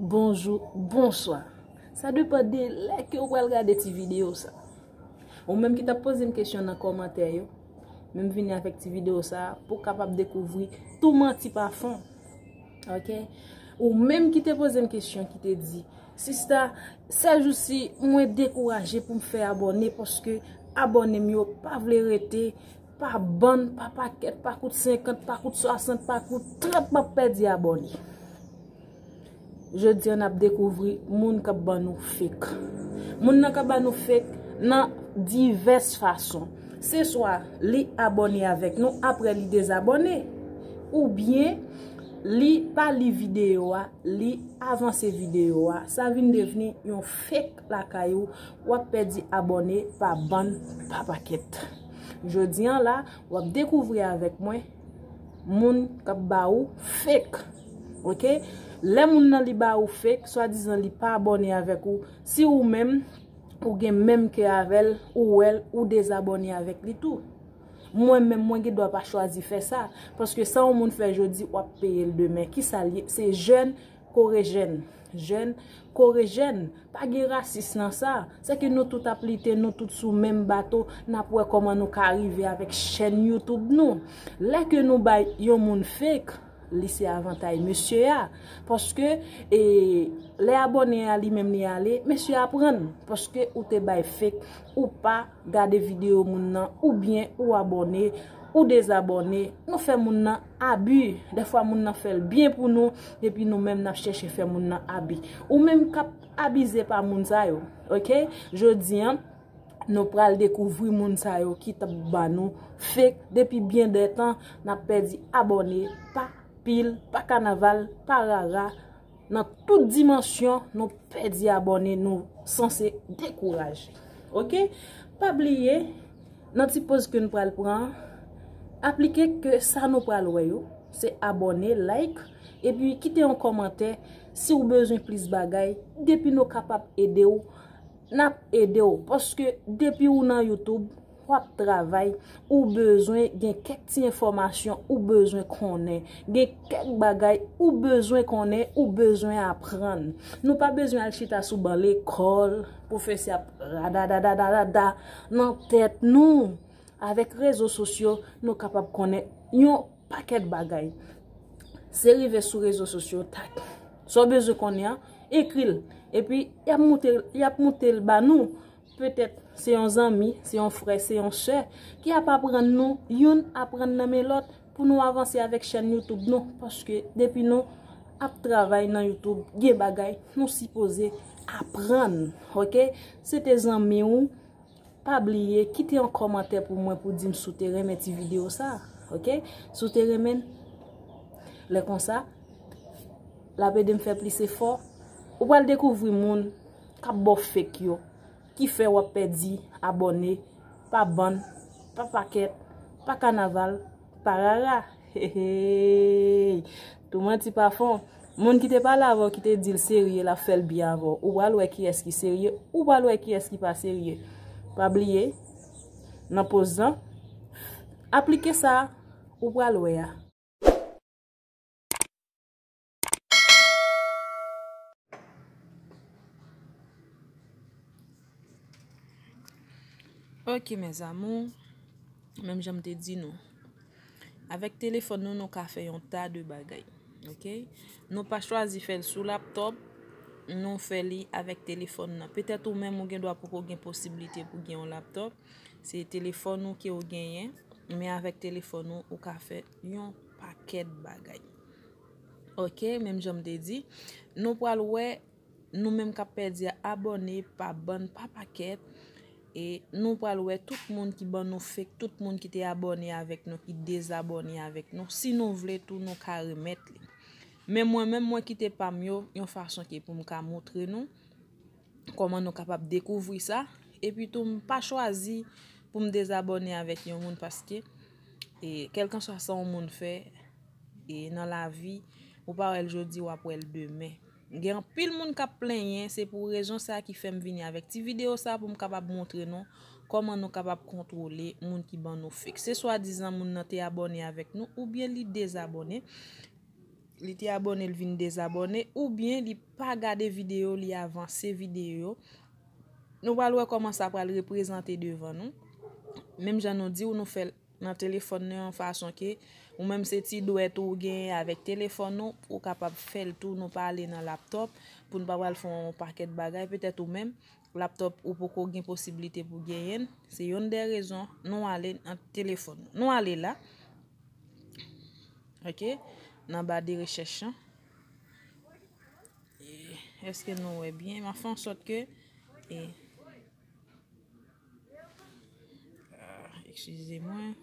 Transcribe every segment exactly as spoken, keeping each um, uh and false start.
Bonjou, bonswa. Sa depann de lè ke w pral gade ti videyo sa. Ou menm ki t ap poze m kesyon nan kòmantè yo, men m vini avèk ti videyo sa pou w kapab dekouvri tou manti pa fon. Ok? Ou menm ki te poze m kesyon ki te di, "Sista, sèjousi mwen dekouraje pou m fè abòne paske abòne m yo pa vle rete, pa bann, pa pakèt, pa kout senkant, pa kout swasant, pa kout trant, m ap pèdi abòne." Jodi a n ap dekouvri moun k ap ban nou fake. Moun nan ka ban nou fake nan divès fason. Se swa li abòne avèk nou, apre li dezabòne, oubyen li pa li videyo a, li avanse videyo a, sa vin devni yon fake lakay ou, w ap pèdi abòne pa bann, pa pakèt. Jodi a la, w ap dekouvri avèk mwen moun k ap ba ou fake. Ok? Lè moun nan li ba ou fake, swadizan li pa abòne avèk ou, si ou menm, ou gen menm kè avè l, ou wè l, ou dezabòne avèk li tou. Mwen menm, mwen gen dwa pa chwazi fè sa, paske sa yon moun fè jodi, w ap peye l demen. Kisa l ye? Se jèn kore jèn. Jèn kore jèn. Pa gen rasis nan sa. Se ke nou tout ap lite, nou tout sou menm bato, n ap wè kòman nou ka rive avèk chèn YouTube nou. Lè ke nou bay yon moun fake, li se avantay mesye a. Paske, e, lè abòne a li menm li ale, mesye a pran l. Paske ou te bay fake, ou pa gade videyo moun nan, oubyen ou abòne, ou dezabòne. Nou fè moun nan abi. Dèfwa moun nan fè l byen pou nou, epi nou menm n ap chèche fè moun nan abi. Ou menm k ap abize pa moun sa yo, ok? Jodi a, nou pral dekouvri moun sa yo ki t ap ba nou fake depi byen dè tan, n ap pèdi abòne pa pil, pa kanaval, pa rara, nan tout dimansyon, nou pèdi abòne, nou sanse dekouraje. Ok? Pa bliye, nan ti poz ke n pral pran, aplike ke sa nou pral wè yo, se abòne, like, epi kite yon kòmantè si w bezwen plis bagay, depi nou kapab ede w, n ap ede w, paske depi ou nan YouTube, w ap travay, ou bezwen gen kèk ti enfòmasyon ou bezwen konnen, gen kèk bagay ou bezwen konnen, ou bezwen aprann. Nou pa bezwen al chita sou ban lekòl, pwofesè ap radadadadada nan tèt nou. Avèk rezo sosyo, nou kapab konnen yon pakèt bagay. Se rive sou rezo sosyo, tak. Sa w bezwen konnen an, ekri l. Epi, y ap moute, y ap moute l ba nou. Petèt se yon zanmi, se yon frè, se yon sè ki ap aprann nou, youn aprann nan men lòt pou nou avanse avèk chèn YouTube nou. Paske depi nou ap travay nan YouTube, gen bagay nou sipoze aprann. Ok? Se te zanmi w, pa bliye kite yon kòmantè pou mwen pou di m si w te renmen ti videyo sa. Ok? Si w te renmen l, lè konsa, l ap ede m fè plis efò. Ou pral dekouvri moun k ap ba w fake yo, ki fè w ap pèdi abòne pa bann, pa pakèt, pa kanaval, pa rara. Hey, hey. Tou manti pa fon. Moun ki te pale avè w, ki te di l serye, l ap fè l byen avè w. Ou pral wè kiyès ki serye, ou pral wè kiyès ki pa serye. Pa bliye, nan poz lan, aplike sa ou pral wè a. Ok, mes amours, menm jan m te di nou, avèk telefòn nou, nou ka fè yon ta de bagay. Ok? Nou pa chwazi fè l sou laptòp, nou fè li avèk telefòn nan. Petèt ou menm ou gen dwa poko gen posiblite pou gen yon laptòp, se telefòn ou ke ou genyen, men avèk telefòn ou, ou ka fè yon pakèt bagay. Ok, menm jan m te di, nou pral wè nou menm k ap pèdi abòne pa bann, pa pakèt, e nou pral wè tout moun ki ban nou fake, tout moun ki te abòne avèk nou, ki dezabòne avèk nou. Si nou vle tou, nou ka remèt li. Men mwen menm, mwen kite pa m yo yon fason ke pou m ka montre nou kòman nou kapab dekouvri sa. Epi tou, m pa chwazi pou m dezabòne avèk yon moun paske, e, kèlkanswa sa yon moun fè, e, nan lavi, ou pa wè l jodi, w ap wè l demen. Gen anpil moun k ap plenyen, se pou rezon sa ki fè m vini avèk ti videyo sa pou m kapab montre nou kòman nou kapab kontwole moun ki ban nou fake. Se swadizan moun nan te abòne avèk nou oubyen li dezabòne. li te abòne, l vin dezabòne, oubyen li pa gade videyo, li avanse videyo. Nou pral wè kòman sa pral reprezante devan nou. Menm jan nou di w, nou fè l nan telefòn nou yon fason ke ou menm se ti dwèt ou genyen avèk telefòn ou, ou kapab fè l tou, nou pa ale nan laptòp pou n pa pral fè yon pakèt bagay, petèt ou menm, laptòp ou poko gen posiblite pou genyen l, se yonn dè rezon nou ale nan telefòn nou. Nou ale la, ok, nan ba de rechèch lan. E, èske nou wè byen? M ap fè an sòt ke, e, ah, eskize mwen.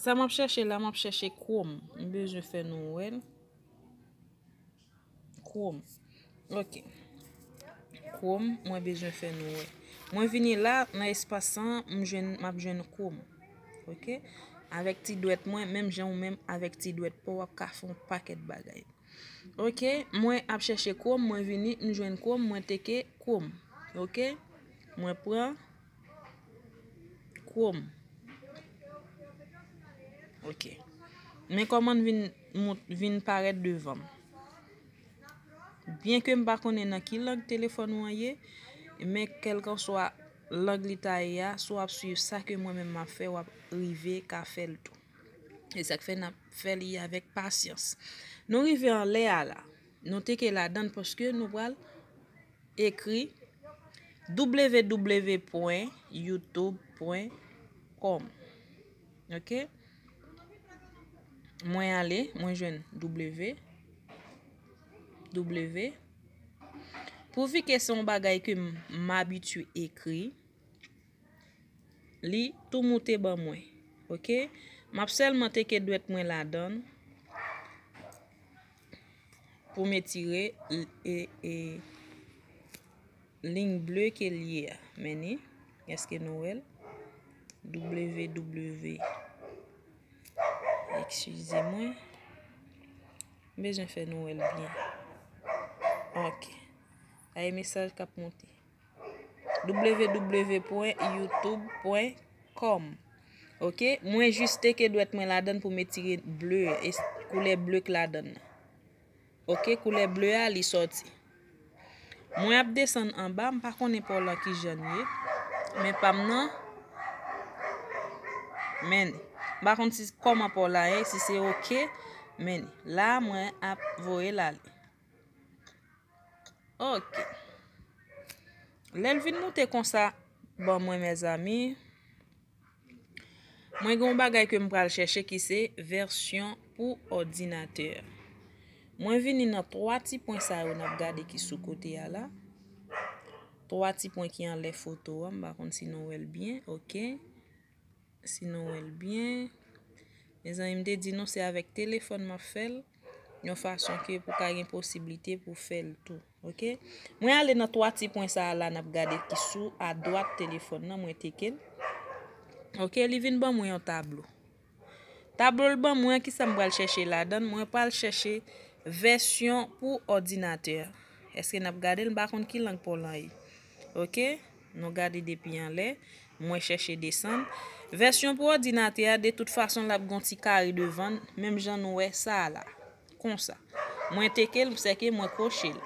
Sa m ap chèche la, m ap chèche Chrome. M bezwen fè nou wè l. Chrome. Ok. Chrome, mwen bezwen fè nou wè. Mwen vini la, nan espas sa, m jwenn, m ap jwenn Chrome. Ok? Avèk ti dwèt mwen, menm jan ou menm avèk ti dwèt pa w, w ap ka fè yon pakèt bagay. Ok, mwen ap chèche Chrome, mwen vini, m jwenn Chrome, mwen teke Chrome. Ok, mwen pran Chrome. Ok. Men kòman l vin, vin parèt devan m. Byen ke m pa konnen nan ki lang telefòn ou an ye, men kèlkanswa lang li ta ye a, si w ap swiv sa ke mwen menm m ap fè, w ap rive ka fè l tou. E sa k fè n ap fè li avèk pasyans. Nou rive anlè a la. Nou teke ladan l paske nou pral ekri w w w pwen youtube pwen kòm. Ok? Mwen ale, mwen jwenn W, W. Pouvi ke se yon bagay ke m, m abitye ekri, li tou moute ban mwen. Ok? M ap sèlman teke dwèt mwen ladan l pou m etire l, e, e, liy ble ke l ye a. Men ni, èske nou wè l? W W. Eskize mwen. M bezwen fè nou wè l byen. Ok. Ay mesaj k ap monte. W W W pwen youtube pwen kòm. Ok, mwen jis teke dwèt mwen ladan l pou m etire ble, e, koulè ble k ladan l nan. Ok, koulè ble a, li sòti. Mwen ap desann anba, m pa konnen pa w lan ki jan l ye, men pa m nan, men m pa konn si kòman pa w la ye, si se ok, men la mwen ap voye l ale. Ok. Lè l vin moute konsa, ban mwen, mezanmi, mwen gen yon bagay ke m pral chèche ki se vèsyon pou òdinatè. Mwen vini nan twa ti pwen sa yo n ap gade ki sou kote a la. Twa ti pwen ki anlè foto a, m pa konn si nou wè l byen, ok. Si nou wè l byen. Mezanmi, m te di nou se avèk telefòn m ap fè l, yon fason ke pou ka gen posiblite pou fè l tou. Ok? Mwen ale nan twa ti pwen sa a la n ap gade ki sou adwat telefòn nan, mwen teke l. Ok, li vin ban mwen yon tablo. Tablo l ban mwen an, kisa m pral chèche ladan l? Mwen pral chèche vèsyon pou òdinatè. Èske n ap gade l? M pa konn ki lang pa w lan ye. Ok? Nou gade depi anlè. Mwen chèche desann. Vèsyon pou òdinatè a, de tout fason, l ap gen yon ti kare devan l, menm jan nou wè sa a la. Konsa. Mwen teke l, sèke mwen koche l.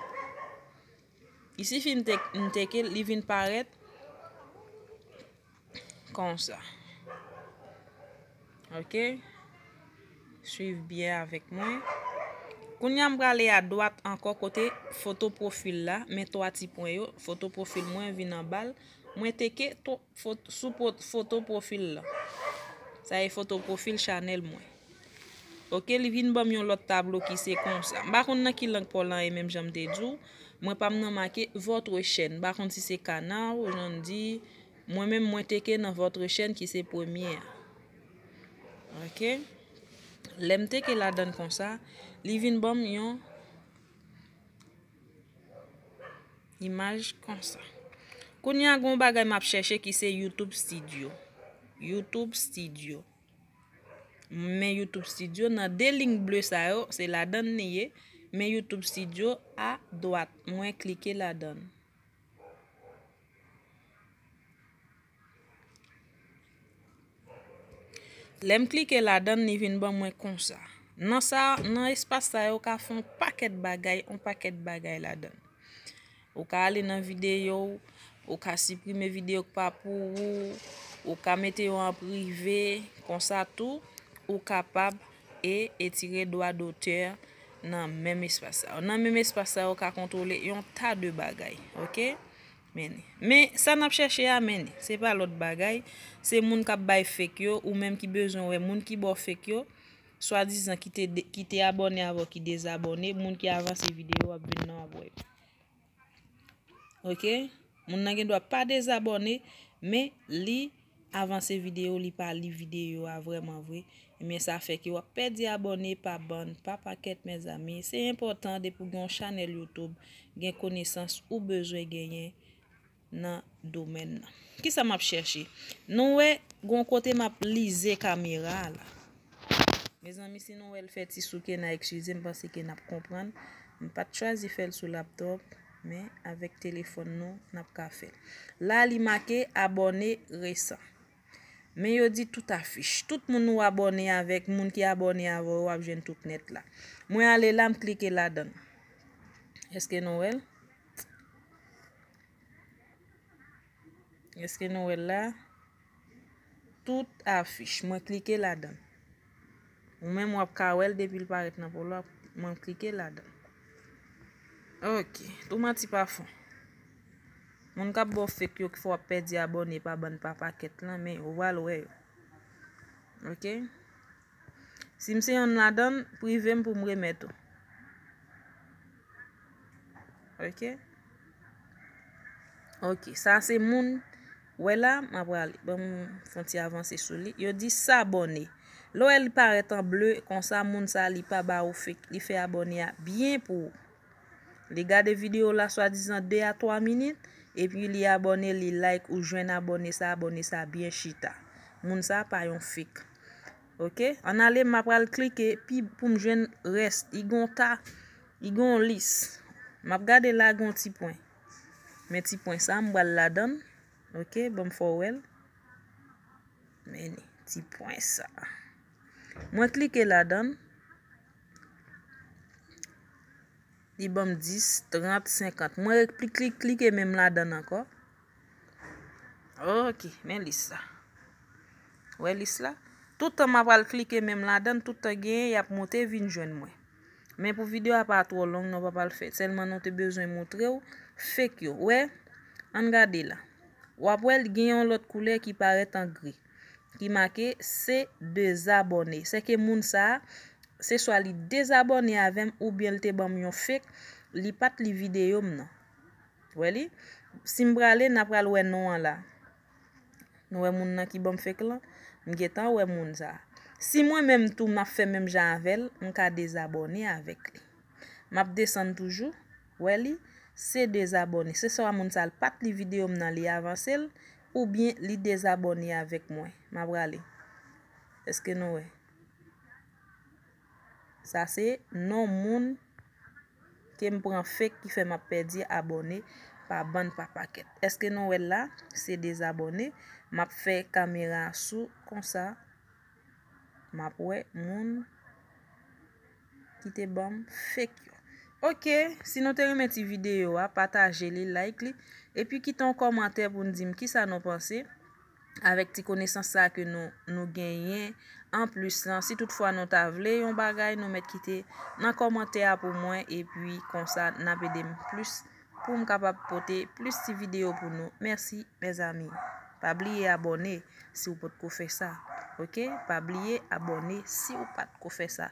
Il sifi m te-, m teke l, li vin parèt konsa. Ok? Swiv byen avèk mwen. Kounye a, m prale adwat ankò kote foto pwofil la, men twa ti pwen yo, foto pwofil mwen vin anba l. Mwen teke to-, fot-, sou pot-, foto pwofil la. Sa e foto pwofil chanèl mwen. Ok, li vin ban m yon lòt tablo ki se konsa. M pa konn nan ki lang pa w lan ye, menm jan m te di w. Mwen pa m nan make votre chaîne. M pa konn si se kanal, jan n di. Mwen menm, mwen teke nan votre chaîne ki se premye a. Ok. Lè m teke ladan l konsa, li vin ban m yon imaj konsa. Kounye a, gen yon bagay m ap chèche ki se YouTube Studio. YouTube Studio. Men YouTube Studio, nan de liy ble sa yo, se ladan l li ye. Men YouTube Studio adwat. Mwen klike ladan l. Lè m klike ladan l, li vin ban mwen konsa. Nan sa, nan espas sa yo, ou ka fè yon pakèt bagay, yon pakèt bagay ladan. Ou ka ale nan videyo w, ou ka siprime videyo k pa pou ou, ou ka mete yo an prive, konsa tou, ou kapab e etire dwa dotè nan menm espas sa yo. Nan menm espas sa yo, ou ka kontwole yon ta de bagay, oke? Men, men sa n ap chèche a, men, se pa lòt bagay, se moun k ap bay fake yo, ou menm ki bezwen wè moun ki ba w fake yo, swadizan ki te de-, ki te abòne avè w, ki dezabòne, moun ki avanse videyo ap vin nan w ap wè yo. Oke? Moun nan gen dwa pa dezabòne, men li avanse videyo, li pa li videyo a vrèman vre. Ebyen, sa fè ke w ap pèdi abòne pa bann, pa pakèt, mezanmi. Se enpòtan depi w gen yon chanèl YouTube, gen konesans ou bezwen genyen nan domèn nan. Kisa m ap chèche? Nou wè, gon kote m ap lize kamera a la. Mezanmi, si nou wè l fè ti souke, n a eskize, m panse ke n ap konprann. M pa t chwazi fè l sou laptop, men avèk telefòn nou, n ap ka fè l. La, li make abòne resan. Men yo di tout afich. Tout moun ou abòne avèk, moun ki abòne avè w, w ap jwenn tout nèt la. Mwen ale la, m klike ladan l. Èske nou wè l? Èske nou wè l la? Tout afich. Mwen klike ladan l. Ou menm w ap ka wè l depi l parèt nan polo a, mwen klike ladan l. Oke, tou manti pa fon. Moun k ap ba w fake yo ki fè w ap pèdi abòne pa bann pa pakèt lan, men ou pral wè yo. Oke? Si m se yonn ladan l, prive m pou m remèt ou. Oke? Oke, sa se moun, wè la, m ap prale. Ban m fè yon ti avanse sou li. Yo di s'abonner. Lè w wè li parèt an ble, konsa moun sa li pa ba ou fake, li fè abòne a byen pou ou. Li gade videyo la swadizan de a twa minit, epi li abòne, li like, ou jwenn abòne sa, abòne sa byen chita. Moun sa pa yon fake. Oke? Ann ale, m ap pral klike pi pou m jwenn rès. Li gon ta, li gon lis. M ap gade la, gon ti pwen. Men ti pwen sa, m pral ladan l. Oke? Ban m fè w wè l. Men li, ti pwen sa. Mwen klike ladan l. Li ban m dis, trant, senkant. Mwen re-, kli-, kli-, klike menm ladan l ankò. Oke, men lis la. Wè lis la? Tout tan m ap al klike menm ladan l, tout tan genyen, y ap monte vin jwenn mwen. Men pou videyo a pa twò long, nou pa pral fè. Sèlman nou te bezwen montre w fake yo. Wè? Ann gade la. W ap wè l gen yon lòt koulè ki parèt an gri, ki make se dezabòne. Sèke moun sa a, se swa li dezabòne avè m oubyen l te ban m yon fake, li pa t li videyo m nan. Wè li? Si m prale, n a pral wè non an la. Nou wè moun nan ki ban m fake lan? M gentan wè moun sa a. Si mwen menm tou m ap fè menm jan avè l, m ka dezabòne avèk li. M ap desann toujou, wè li, se dezabòne. Se swa moun sa a l pa t li videyo m nan, li avanse l, oubyen li dezabòne avèk mwen. M ap prale. Èske nou wè? Sa se non moun ke m pran fake ki fè m ap pèdi abòne pa bann pa pakèt. Èske nou wè l la? Se dezabòne. M ap fè kamera a sou konsa. M ap wè moun ki te ban m fake yo. Oke, si nou te renmen ti videyo a, pataje li, like li, epi kite yon kòmantè pou n di m kisa nou panse avèk ti konesans sa ke nou, nou genyen. Anplis lan, si toutfwa nou ta vle yon bagay, nou mèt kite nan kòmantè a pou mwen, epi konsa n ap ede m plis pou m kapab pote plis ti videyo pou nou. Mèsi, mezanmi. Pa bliye abòne si w potko fè sa. Oke? Pa bliye abòne si w pa t ko fè sa.